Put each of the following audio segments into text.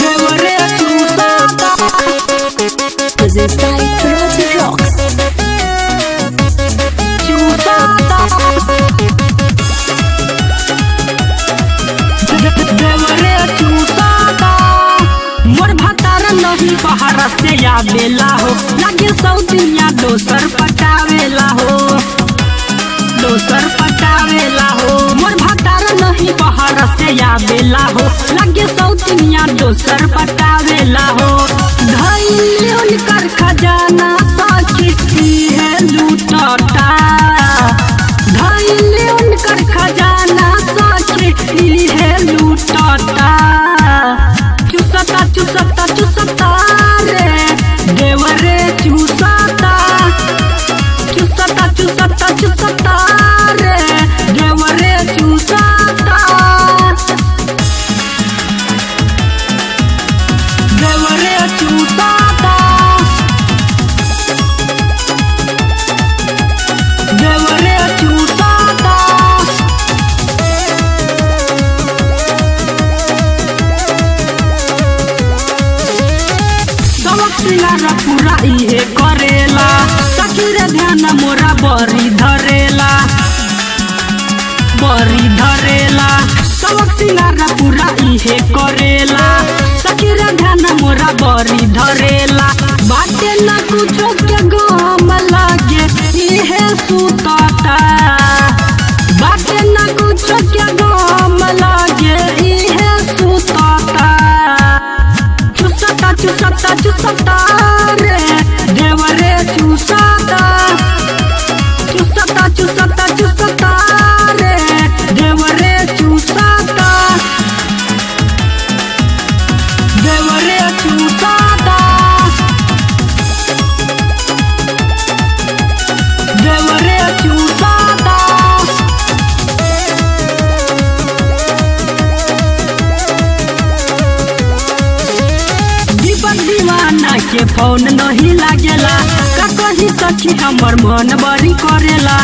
देवरे चूसाता। Presents by Rajiv Rocks. चूसाता देवरे चूसाता। मोर भतार नहीं बाहर से आवेला हो, लागे सौदिया दोसर पटावेला हो, दोसर पटावेला हो। मोर भतार नहीं बाहर से आवेला हो, लागे सौदिया दोसर पटावेला हो। धैली उनकर खजाना सखी है लूटता, धैली उनकर खजाना सखी है लूटता। चुसता चुसता चुसता रे देवरे चुसता, चुसता चुसता चुसता रे देवरे चुसता, देवरे चुसता, देवरे चुसता। सबक सिंगार पूरा इहे करेला, सखी रे ध्यान मोरा बरी धरेला, बरी धरेला। सबक सिंगार पूरा इहे करेला, सखी रे ध्यान मोरा बरी धरेला। बाटे न कुछो के गम लागे इहे सुतता, बाटे न कुछो के गम लागे इहे सुतता। चुसता चुसता चुसता रे देवरे चुसता, चुसता चुसता चुसता रे देवरे चुसता, देवरे चुसता, देवरे चुसता। दीपक दीवाना के फोन नहीं लागेला, का कही सखी हमर मन बरी करेला,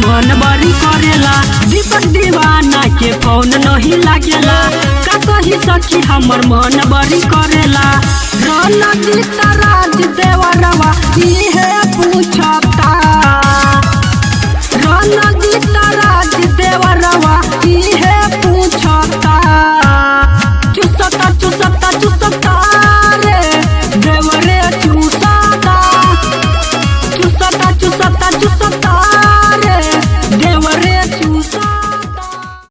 मन बरी करेला। दीपक दीवाना के फोन नहीं लागेला, का कही सखी हमर मन बरी करेला। रणजीत राज देवरवा इहे पूछता, रणजीत राज देवरवा इहे